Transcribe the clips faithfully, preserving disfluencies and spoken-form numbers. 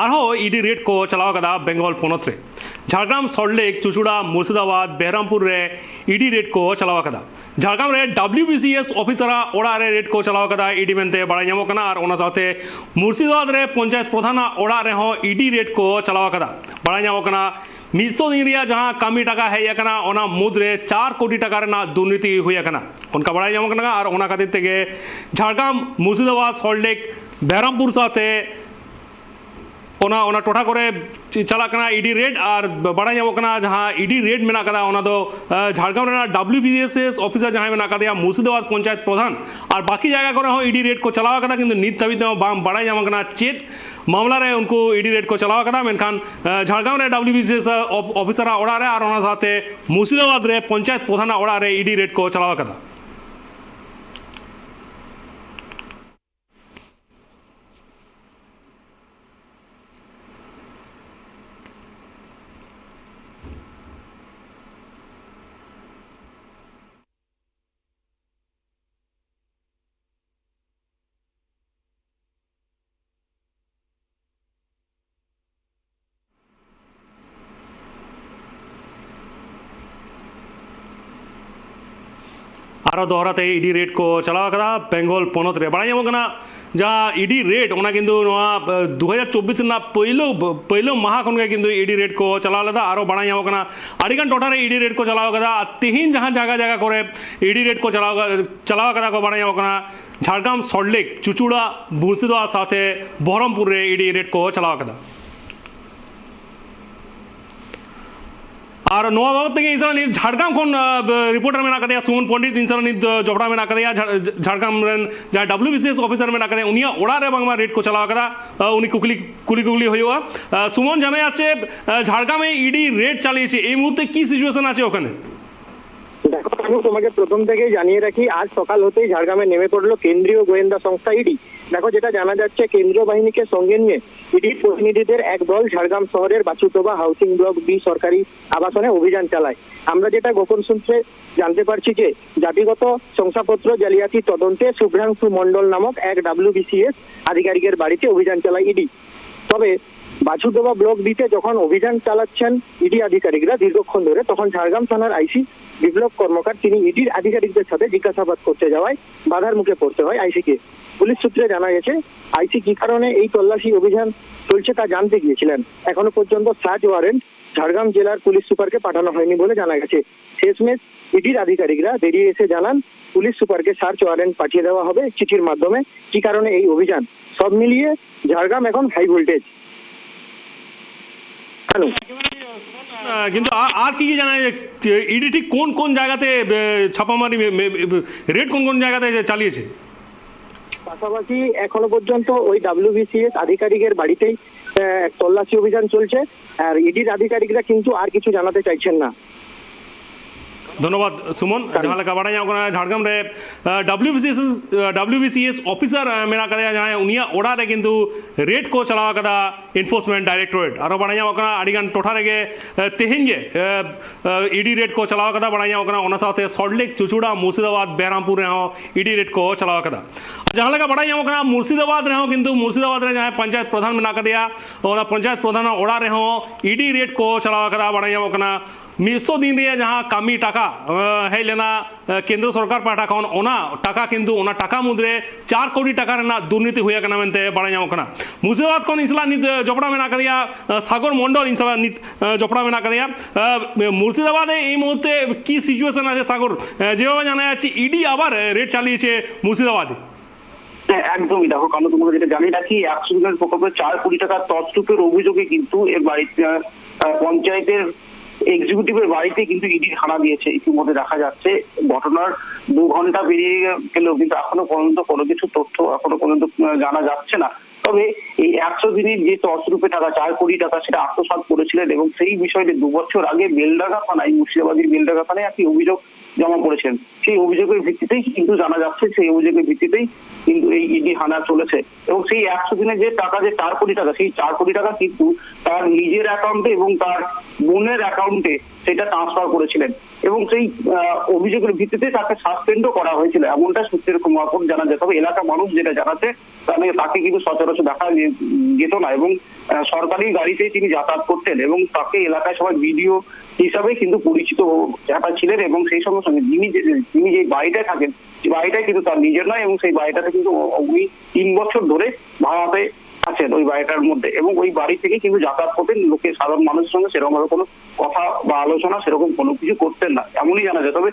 ᱟᱨᱦᱚᱸ ID red ᱠᱚ ᱪᱟᱞᱟᱣ ᱟᱠᱟᱫᱟ ᱵᱮᱝᱜᱚᱞ ᱯᱚᱱᱚᱛ ᱨᱮ᱾ ᱡᱷᱟᱲᱜᱨᱟᱢ, ᱥᱚᱞᱴᱞᱮᱠ, ᱪᱩᱪᱩᱲᱟ, ᱢᱩᱨᱥᱤᱫᱟᱵᱟᱫᱽ, ᱵᱮᱦᱨᱟᱢᱯᱩᱨ ᱨᱮ ᱤᱰᱤ ᱨᱮᱰ ᱠᱚ ᱪᱟᱞᱟᱣ ᱟᱠᱟᱫᱟ᱾ ᱡᱷᱟᱲᱜᱨᱟᱢ ᱨᱮ ᱰᱟᱵᱞᱤᱭᱩ ᱵᱤ ᱥᱤ ᱮᱥ ᱚᱯᱷᱤᱥᱟᱨᱟᱜ ᱚᱲᱟᱜ ᱨᱮ ᱨᱮᱰ ᱠᱚ ᱪᱟᱞᱟᱣ ᱟᱠᱟᱫᱟ ᱤᱰᱤ ᱢᱮᱱᱛᱮ ᱵᱟᱲᱟᱭ ᱧᱟᱢᱚᱜ ᱠᱟᱱᱟ᱾ ᱟᱨ ᱚᱱᱟ ᱥᱟᱶᱛᱮ ᱢᱩᱨᱥᱤᱫᱟᱵᱟᱫᱽ ᱨᱮ ᱯᱚᱧᱪᱟᱭᱮᱛ ᱯᱨᱚᱫᱷᱟᱱᱟᱜ ᱚᱲᱟᱜ ᱨᱮᱦᱚᱸ ᱤᱰᱤ ᱨᱮᱰ ᱠᱚ ᱪᱟᱞᱟᱣ ᱟᱠᱟᱫᱟ᱾ ᱵᱟᱲᱟᱭ ᱧᱟᱢᱚᱜ ᱠᱟᱱᱟ, ᱢᱤᱫ ᱥᱚ ᱫᱤᱱ ᱨᱮᱭᱟᱜ ᱡᱟᱦᱟᱸ ᱠᱟᱹᱢᱤ ᱴᱟᱠᱟ ᱦᱮᱡ ᱟᱠᱟᱱᱟ, ᱚᱱᱟ ᱢᱩᱫᱽᱨᱮ ᱪᱟᱨ ᱠᱳᱴᱤ ᱴᱟᱠᱟ ᱨᱮᱱᱟᱜ ᱫᱩᱨᱱᱤᱛᱤ ᱦᱩᱭ ᱟᱠᱟᱱᱟ, ᱚᱱᱠᱟ ᱵᱟᱲᱟᱭ ᱧᱟᱢᱚᱜ ᱠᱟᱱᱟ᱾ ᱟᱨ ᱚᱱᱟ ᱠᱷᱟᱹᱛᱤᱨ ᱛᱮᱜᱮ ᱡᱷᱟᱲᱜᱨᱟᱢ, ᱢᱩᱨᱥᱤᱫᱟᱵᱟᱫᱽ, ᱥᱚᱞᱴᱞᱮᱠ, ᱵᱮᱦᱨᱟᱢᱯᱩᱨ ᱥᱟᱶᱛᱮ ᱚᱱᱟ, ᱚᱱᱟ ᱴᱚᱴᱷᱟ ᱠᱚᱨᱮ ᱪᱟᱞᱟᱜ ᱠᱟᱱᱟ ᱤᱰᱤ ᱨᱮᱰ᱾ ᱟᱨ ᱵᱟᱲᱟᱭ ᱧᱟᱢᱚᱜ ᱠᱟᱱᱟ, ᱡᱟᱦᱟᱸ ᱤᱰᱤ ᱨᱮᱰ ᱢᱮᱱᱟᱜ ᱠᱟᱫᱟ, ᱚᱱᱟ ᱫᱚ, ᱟᱸ, ᱡᱷᱟᱲᱜᱨᱟᱢ ᱨᱮᱱᱟᱜ W B S S officer ᱡᱟᱦᱟᱸᱭ ᱢᱮᱱᱟᱜ ᱠᱟᱫᱮᱭᱟ, ᱢᱩᱨᱥᱤᱫᱟᱵᱟᱫᱽ ᱯᱚᱧᱪᱟᱭᱮᱛ ᱯᱨᱚᱫᱷᱟᱱ, ᱟᱨ ᱵᱟᱹᱠᱤ ᱡᱟᱭᱜᱟ ᱠᱚᱨᱮ ᱦᱚᱸ ᱤᱰᱤ ᱨᱮᱰ ᱠᱚ ᱪᱟᱞᱟᱣ ᱠᱟᱫᱟ, ᱠᱤᱱᱛᱩ ᱱᱤᱛ ᱫᱷᱟᱹᱵᱤᱡ ᱛᱮᱦᱚᱸ ᱵᱟᱝ ᱵᱟᱲᱟᱭ ᱧᱟᱢ ᱠᱟᱱᱟ ᱪᱮᱫ ᱢᱟᱢᱞᱟ ᱨᱮ ᱩᱱᱠᱩ ᱤᱰᱤ ᱨᱮᱰ ᱠᱚ ᱪᱟᱞᱟᱣ ᱠᱟᱫᱟ᱾ ᱢᱮᱱᱠᱷᱟᱱ, ᱟᱸ, ᱡᱷᱟᱲᱜᱨᱟᱢ ᱨᱮ ᱰᱟᱵᱞᱤᱭᱩ ᱵᱤ ᱮᱥ ᱮᱥ ᱚᱯᱷᱤᱥᱟᱨᱟᱜ ᱚᱲᱟᱜ ᱨᱮ ᱟᱨ ᱚᱱᱟ ᱥᱟᱶᱛᱮ ᱢᱩᱨᱥᱤᱫᱟᱵᱟᱫᱽ ᱨᱮ ᱯᱚᱧᱪᱟᱭᱮᱛ ᱯᱨᱚᱫᱷᱟᱱᱟᱜ ᱚᱲᱟᱜ ᱨᱮ ᱤᱰᱤ ᱨᱮᱰ ᱠᱚ ᱪᱟᱞᱟᱣ ᱠᱟᱫᱟ᱾ ᱟᱨᱚ ᱫᱚᱦᱲᱟ ᱛᱮ ᱤᱰᱤ ᱨᱮᱰ ᱠᱚ ᱪᱟᱞᱟᱣ ᱟᱠᱟᱫᱟ ᱵᱮᱝᱜᱚᱞ ᱯᱚᱱᱚᱛ ᱨᱮ᱾ ᱵᱟᱲᱟᱭ ᱧᱟᱢᱚᱜ ᱠᱟᱱᱟ, ᱡᱟᱦᱟᱸ ᱤᱰᱤ ᱨᱮᱰ, ᱚᱱᱟ ᱠᱤᱱᱛᱩ ᱱᱚᱣᱟ, ᱮ, ᱫᱩ ᱦᱟᱡᱟᱨ ᱪᱚᱵᱵᱤᱥ ᱨᱮᱱᱟᱜ ᱯᱳᱭᱞᱳ, ᱯᱳᱭᱞᱳ ᱢᱟᱦᱟ ᱠᱷᱚᱱ ᱜᱮ ᱠᱤᱱᱛᱩ ᱤᱰᱤ ᱨᱮᱰ ᱠᱚ ᱪᱟᱞᱟᱣ ᱞᱮᱫᱟ᱾ ᱟᱨᱚ ᱵᱟᱲᱟᱭ ᱧᱟᱢᱚᱜ ᱠᱟᱱᱟ, ᱟᱹᱰᱤᱜᱟᱱ ᱴᱚᱴᱷᱟ ᱨᱮ ᱤᱰᱤ ᱨᱮᱰ ᱠᱚ ᱪᱟᱞᱟᱣ ᱟᱠᱟᱫᱟ᱾ ᱟᱨ ᱛᱮᱦᱮᱧ ᱡᱟᱦᱟᱸ ᱡᱟᱭᱜᱟ ᱡᱟᱭᱜᱟ ᱠᱚᱨᱮ ᱤᱰᱤ ᱨᱮᱰ ᱠᱚ ᱪᱟᱞᱟᱣ, ᱪᱟᱞᱟᱣ ᱟᱠᱟᱫᱟ ᱠᱚ, ᱵᱟᱲᱟᱭ ᱧᱟᱢᱚᱜ ᱠᱟᱱᱟ, ᱡᱷᱟᱲᱜᱨᱟᱢ, ᱥᱚᱞᱴᱞᱮᱠ, ᱪᱩᱪᱩᱲᱟ, ᱵᱩᱨᱥᱤᱫᱚ ᱟᱨ ᱥᱟᱶᱛᱮ ᱵᱚᱦᱨᱚᱢᱯᱩᱨ ᱨᱮ ᱤᱰᱤ ᱨᱮᱰ ᱠᱚ ᱪᱟᱞᱟᱣ ᱟᱠᱟᱫᱟ᱾ ᱟᱨ ᱱᱚᱣᱟ ᱵᱟᱵᱚᱫ ᱛᱮᱜᱮ ᱤᱧ ᱥᱟᱞᱟᱜ ᱱᱤᱛ ᱡᱷᱟᱲᱜᱨᱟᱢ ᱠᱷᱚᱱ, ᱟ, ᱨᱤᱯᱳᱨᱴᱟᱨ ᱢᱮᱱᱟᱜ ᱟᱠᱟᱫᱮᱭᱟ ᱥᱩᱢᱚᱱ ᱯᱚᱱᱰᱤᱛ, ᱤᱧ ᱥᱟᱞᱟᱜ ᱱᱤᱛ, ᱟ, ᱡᱚᱯᱲᱟᱣ ᱢᱮᱱᱟᱜ ᱟᱠᱟᱫᱮᱭᱟ᱾ ᱡᱷᱟ-, ᱡᱷᱟᱲᱜᱨᱟᱢ ᱨᱮᱱ ᱡᱟᱦᱟᱸᱭ W B C S officer ᱢᱮᱱᱟᱜ ᱟᱠᱟᱫᱮᱭᱟ, ᱩᱱᱤᱭᱟᱜ ᱚᱲᱟᱜ ᱨᱮ ᱵᱟᱝᱢᱟ ᱨᱮᱰ ᱠᱚ ᱪᱟᱞᱟᱣ ᱟᱠᱟᱫᱟ᱾ ᱟ, ᱩᱱᱤ ᱠᱩᱠᱞᱤ, ᱠᱩᱞᱤ ᱠᱩᱠᱞᱤ ᱦᱩᱭᱩᱜᱼᱟ᱾ ᱟ, সুমন, জানা যাচ্ছে, আ, ঝাড়গ্রামে ইডি রেড চালিয়েছে, এই মুহূর্তে কি সিচুয়েশন আছে ওখানে? দেখো, আমি তোমাকে প্রথম থেকেই জানিয়ে রাখি, আজ সকাল হতেই ঝাড়গ্রামে নেমে পড়লো কেন্দ্রীয় গোয়েন্দা সংস্থা ইডি। দেখো, যেটা জানা যাচ্ছে, কেন্দ্রীয় বাহিনীকে সঙ্গে নিয়ে ইডির প্রতিনিধিদের এক দল ঝাড়গ্রাম শহরের বাচুতোবা হাউসিং ব্লক বি সরকারি আবাসনে অভিযান চালায়। আমরা যেটা গোপন সূত্রে জানতে পারছি যে জাতিগত শংসাপত্র জালিয়াতি তদন্তে শুভ্রাংশু মণ্ডল নামক এক ডাব্লিউবিসিএস আধিকারিকের বাড়িতে অভিযান চালায় ইডি। তবে বাছুরডোবা ব্লক বিতে যখন অভিযান চালাচ্ছেন ইডি আধিকারিকরা দীর্ঘক্ষণ ধরে, তখন ঝাড়গ্রাম থানার আইসি বিপ্লব কর্মকার তিনি ইডির আধিকারিকদের সাথে জিজ্ঞাসাবাদ করতে যাওয়ায় বাধার মুখে পড়তে হয় আইসিকে। পুলিশ সূত্রে জানা গেছে, আইসি কি কারণে এই তল্লাশি অভিযান চলছে তা জানতে গিয়েছিলেন। এখনো পর্যন্ত সার্চ ওয়ারেন্ট ঝাড়গ্রাম জেলার পুলিশ সুপারকে পাঠানো হয়নি বলে জানা গেছে। শেষমেশ ইডির আধিকারিকরা বেরিয়ে এসে জানান, পুলিশ সুপারকে সার্চ ওয়ারেন্ট পাঠিয়ে দেওয়া হবে চিঠির মাধ্যমে। কি কারণে এই অভিযান? সব মিলিয়ে ঝাড়গ্রাম এখন হাই ভোল্টেজ। আহ, কিন্তু আর আর কি কি জানা যায়? ইডি ঠিক কোন কোন জায়গাতে আহ, ছাপামারি রেড কোন কোন জায়গাতে চালিয়েছে? পাশাপাশি এখনো পর্যন্ত ওই ডাব্লিউবিসিএস আধিকারিকের বাড়িতেই আহ, তল্লাশি অভিযান চলছে। আর ইডির আধিকারিকরা কিন্তু আর কিছু জানাতে চাইছেন না। ᱫᱷᱚᱱᱱᱚᱵᱟᱫ ᱥᱩᱢᱚᱱ᱾ ᱡᱟᱦᱟᱸ ᱞᱮᱠᱟ ᱵᱟᱲᱟᱭ ᱧᱟᱢᱚᱜ ᱠᱟᱱᱟ, ᱡᱷᱟᱲᱜᱨᱟᱢ ᱨᱮ ᱰᱟᱵᱞᱤᱭᱩᱵᱤᱥᱤᱮᱥ ᱰᱟᱵᱞᱤᱭᱩᱵᱤᱥᱤᱮᱥ ᱚᱯᱷᱤᱥᱟᱨ ᱢᱮᱱᱟᱜ ᱟᱠᱟᱫᱮᱭᱟ, ᱡᱟᱦᱟᱸᱭ ᱩᱱᱤᱭᱟᱜ ᱚᱲᱟᱜ ᱨᱮ ᱠᱤᱱᱛᱩ ᱨᱮᱰ ᱠᱚ ᱪᱟᱞᱟᱣ ᱟᱠᱟᱫᱟ ᱮᱱᱯᱷᱳᱨᱥᱢᱮᱱᱴ ᱰᱟᱭᱨᱮᱠᱴᱚᱨᱮᱴ᱾ ᱟᱨᱚ ᱵᱟᱲᱟᱭ ᱧᱟᱢᱚᱜ ᱠᱟᱱᱟ, ᱟᱹᱰᱤᱜᱟᱱ ᱴᱚᱴᱷᱟ ᱨᱮᱜᱮ ᱛᱮᱦᱮᱧ ᱜᱮ ᱤᱰᱤ ᱨᱮᱰ ᱠᱚ ᱪᱟᱞᱟᱣ ᱟᱠᱟᱫᱟ, ᱵᱟᱲᱟᱭ ᱧᱟᱢᱚᱜ ᱠᱟᱱᱟ᱾ ᱚᱱᱟ ᱥᱟᱶᱛᱮ ᱥᱚᱞᱴᱞᱮᱠ, ᱪᱩᱪᱩᱲᱟ, ᱢᱩᱨᱥᱤᱫᱟᱵᱟᱫᱽ, ᱵᱮᱦᱨᱟᱢᱯᱩᱨ ᱨᱮᱦᱚᱸ ᱤᱰᱤ ᱨᱮᱰ ᱠᱚ ᱪᱟᱞᱟᱣ ᱟᱠᱟᱫᱟ᱾ ᱡᱟᱦᱟᱸ ᱞᱮᱠᱟ ᱵᱟᱲᱟᱭ ᱧᱟᱢᱚᱜ ᱠᱟᱱᱟ, ᱢᱩᱨᱥᱤᱫᱟᱵᱟᱫᱽ ᱨᱮᱦᱚᱸ ᱠᱤᱱᱛᱩ ᱢᱩᱨᱥᱤᱫᱟᱵᱟᱫᱽ ᱨᱮ ᱡᱟᱦᱟᱸᱭ ᱯᱚᱧᱪᱟᱭᱮᱛ ᱯᱨᱚᱫᱷᱟᱱ ᱢᱮᱱᱟᱜ ᱟᱠᱟᱫᱮᱭᱟ, ᱚᱱᱟ ᱯᱚᱧᱪᱟᱭᱮᱛ ᱯᱨᱚᱫᱷᱟᱱ ᱚᱲᱟᱜ ᱨᱮᱦᱚᱸ ᱤᱰᱤ ᱨᱮᱰ ᱠᱚ ᱪᱟᱞᱟᱣ ᱟᱠᱟᱫᱟ᱾ ᱵᱟᱲᱟᱭ ᱧᱟᱢᱚᱜ ᱠᱟᱱᱟ, ᱢᱤᱫ ᱥᱚ ᱫᱤᱱ ᱨᱮᱭᱟᱜ ᱡᱟᱦᱟᱸ ᱠᱟᱹᱢᱤ ᱴᱟᱠᱟ ᱦᱮᱡ ᱞᱮᱱᱟ ᱠᱮᱱᱫᱨᱚ ᱥᱚᱨᱠᱟᱨ ᱯᱟᱦᱴᱟ ᱠᱷᱚᱱ, ᱚᱱᱟ ᱴᱟᱠᱟ ᱠᱤᱱᱛᱩ ᱚᱱᱟ ᱴᱟᱠᱟ ᱢᱩᱫᱽᱨᱮ ᱪᱟᱨ ᱠᱳᱴᱤ ᱴᱟᱠᱟ ᱨᱮᱱᱟᱜ ᱫᱩᱨᱱᱤᱛᱤ ᱦᱩᱭ ᱟᱠᱟᱱᱟ ᱢᱮᱱᱛᱮ ᱵᱟᱲᱟᱭ ᱧᱟᱢᱚᱜ ᱠᱟᱱᱟ᱾ ᱢᱩᱨᱥᱤᱫᱟᱵᱟᱫᱽ ᱠᱷᱚᱱ ᱤᱧ ᱥᱟᱞᱟᱜ ᱱᱤᱛ ᱡᱚᱯᱲᱟᱣ ᱢᱮᱱᱟᱜ ᱟᱠᱟᱫᱮᱭᱟ ᱥᱟᱜᱚᱨ ᱢᱚᱱᱰᱚᱞ, ᱤᱧ ᱥᱟᱞᱟᱜ ᱱᱤᱛ ᱡᱚᱯᱲᱟᱣ ᱢᱮᱱᱟᱜ ᱟᱠᱟᱫᱮᱭᱟ᱾ মুর্শিদাবাদে এই মুহূর্তে কি সিচুয়েশন আছে সাগর? যেভাবে জানা যাচ্ছে, ইডি আবার রেড চালিয়েছে মুর্শিদাবাদে। হ্যাঁ, একদমই। দেখো, কারণ তোমাকে যেটা জানিয়ে রাখি, একশো দিনের প্রকল্পে চার কোটি টাকার তছরূপের অভিযোগে কিন্তু এর বাড়িতে, আহ, পঞ্চায়েতের এক্সিকিউটিভের বাড়িতে কিন্তু ইডি হানা দিয়েছে। ইতিমধ্যে দেখা যাচ্ছে, ঘটনার দু ঘন্টা পেরিয়ে গেলেও কিন্তু এখনো পর্যন্ত কোনো কিছু তথ্য এখনো পর্যন্ত, আহ, জানা যাচ্ছে না। তবে এই একশো দিনের যে তছরূপে টাকা, চার কোটি টাকা, সেটা আত্মসাৎ করেছিলেন এবং সেই বিষয়ে দু বছর আগে বেলডাঙ্গা থানায়, মুর্শিদাবাদের বেলডাঙ্গা থানায় একটি অভিযোগ জমা পড়েছেন। সেই অভিযোগের ভিত্তিতেই কিন্তু জানা যাচ্ছে, সেই অভিযোগের ভিত্তিতেই কিন্তু এই ইডি হানা চলেছে। এবং সেই একশো দিনে যে টাকা, যে চার কোটি টাকা, সেই চার কোটি টাকা কিন্তু তার নিজের অ্যাকাউন্টে এবং তার বোনের অ্যাকাউন্টে সেটা ট্রান্সফার করেছিলেন। এবং সেই, আহ, অভিযোগের ভিত্তিতে তাকে সাসপেন্ডও করা হয়েছিল, এমনটা সূত্রের মারফত জানা যায়। তবে এলাকার মানুষ যেটা জানাচ্ছে, তাহলে তাকে কিন্তু সচরাচর দেখা যে-, যেত না এবং আহ, সরকারি গাড়িতে তিনি যাতায়াত করতেন এবং তাকে এলাকায় সবাই বিডিও হিসাবে কিন্তু পরিচিত যারা ছিলেন এবং সেই সঙ্গে সঙ্গে যিনি যে, যিনি যে বাড়িটায় থাকেন, সেই বাড়িটা কিন্তু তার নিজের নয় এবং সেই বাড়িটাতে কিন্তু উ-, উনি তিন বছর ধরে ভাড়াতে আছেন ওই বাড়িটার মধ্যে এবং ওই বাড়ি থেকে কিন্তু যাতায়াত করতেন। লোকে, সাধারণ মানুষের সঙ্গে সেরকম ভাবে কোনো কথা বা আলোচনা সেরকম কোনো কিছু করতেন না, এমনই জানা যায়। তবে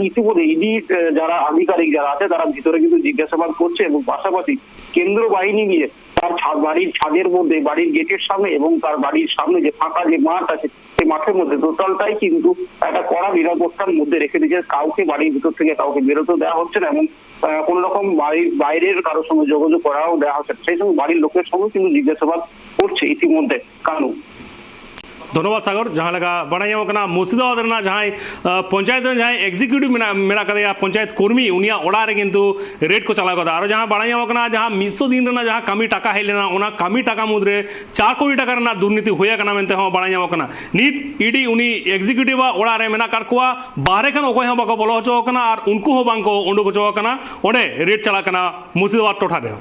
ইতিমধ্যে ইডি যারা আধিকারিক যারা আছে, তারা ভিতরে কিন্তু জিজ্ঞাসাবাদ করছে এবং পাশাপাশি কেন্দ্র বাহিনী নিয়ে তার ছা-, বাড়ির ছাদের মধ্যে, বাড়ির গেটের সামনে এবং তার বাড়ির সামনে যে ফাঁকা যে মাঠ আছে, সেই মাঠের মধ্যে টোটালটাই কিন্তু একটা কড়া নিরাপত্তার মধ্যে রেখে দিয়েছে। কাউকে বাড়ির ভিতর থেকে কাউকে বেরোতে দেওয়া হচ্ছে না এবং আহ, কোনো রকম বাড়ির বাইরের কারোর সঙ্গে যোগাযোগ করাও দেওয়া হচ্ছে না। সেই সঙ্গে বাড়ির লোকের সঙ্গে কিন্তু জিজ্ঞাসাবাদ করছে ইতিমধ্যে কানু। ᱫᱷᱚᱱᱱᱚᱵᱟᱫᱽ ᱥᱟᱜᱚᱨ᱾ ᱡᱟᱦᱟᱸ ᱞᱮᱠᱟ ᱵᱟᱲᱟᱭ ᱧᱟᱢᱚᱜ ᱠᱟᱱᱟ, ᱢᱩᱨᱥᱤᱫᱟᱵᱟᱫᱽ ᱨᱮᱱᱟᱜ ᱡᱟᱦᱟᱸᱭ, ᱟᱸ, ᱯᱚᱧᱪᱟᱭᱮᱛ ᱨᱮᱱ ᱡᱟᱦᱟᱸᱭ ᱮᱠᱡᱤᱠᱤᱭᱩᱴᱤᱵᱷ ᱢᱮᱱᱟᱜ, ᱢᱮᱱᱟᱜ ᱠᱟᱫᱮᱭᱟ, ᱯᱚᱧᱪᱟᱭᱮᱛ ᱠᱚᱨᱢᱤ, ᱩᱱᱤᱭᱟᱜ ᱚᱲᱟᱜ ᱨᱮ ᱠᱤᱱᱛᱩ ᱨᱮᱰ ᱠᱚ ᱪᱟᱞᱟᱣ ᱠᱟᱫᱟ᱾ ᱟᱨᱚ ᱡᱟᱦᱟᱸ ᱵᱟᱲᱟᱭ ᱧᱟᱢᱚᱜ ᱠᱟᱱᱟ, ᱡᱟᱦᱟᱸ ᱢᱤᱫ ᱥᱚ ᱫᱤᱱ ᱨᱮᱱᱟᱜ ᱡᱟᱦᱟᱸ ᱠᱟᱹᱢᱤ ᱴᱟᱠᱟ ᱦᱮᱡ ᱞᱮᱱᱟ, ᱚᱱᱟ ᱠᱟᱹᱢᱤ ᱴᱟᱠᱟ ᱢᱩᱫᱽᱨᱮ ᱪᱟᱨ ᱠᱳᱴᱤ ᱴᱟᱠᱟ ᱨᱮᱱᱟᱜ ᱫᱩᱨᱱᱤᱛᱤ ᱦᱩᱭ ᱟᱠᱟᱱᱟ ᱢᱮᱱᱛᱮ ᱦᱚᱸ ᱵᱟᱲᱟᱭ ᱧᱟᱢᱚᱜ ᱠᱟᱱᱟ᱾ ᱱᱤᱛ ᱤᱰᱤ ᱩᱱᱤ ᱮᱠᱡᱤᱠᱤᱭᱩᱴᱤᱵᱷ ᱟᱜ ᱚᱲᱟᱜ ᱨᱮ ᱢᱮᱱᱟᱜ ᱟᱠᱟᱫ ᱠᱚᱣᱟ, ᱵᱟᱦᱨᱮ ᱠᱷᱚᱱ ᱚᱠᱚᱭ ᱦᱚᱸ ᱵᱟᱠᱚ ᱵᱚᱞᱚ ᱦᱚᱪᱚ ᱟᱠᱟᱱᱟ ᱟᱨ ᱩᱱᱠᱩ ᱦᱚᱸ ᱵᱟᱝ ᱠᱚ ᱩᱰᱩᱠ ᱦᱚᱪᱚ ᱟᱠᱟᱱᱟ ᱚᱸᱰᱮ ᱨᱮᱰ ᱪᱟᱞᱟᱜ ᱠᱟᱱᱟ ᱢᱩᱨᱥᱤᱫᱟᱵᱟᱫᱽ ᱴᱚᱴᱷᱟ ᱨᱮ᱾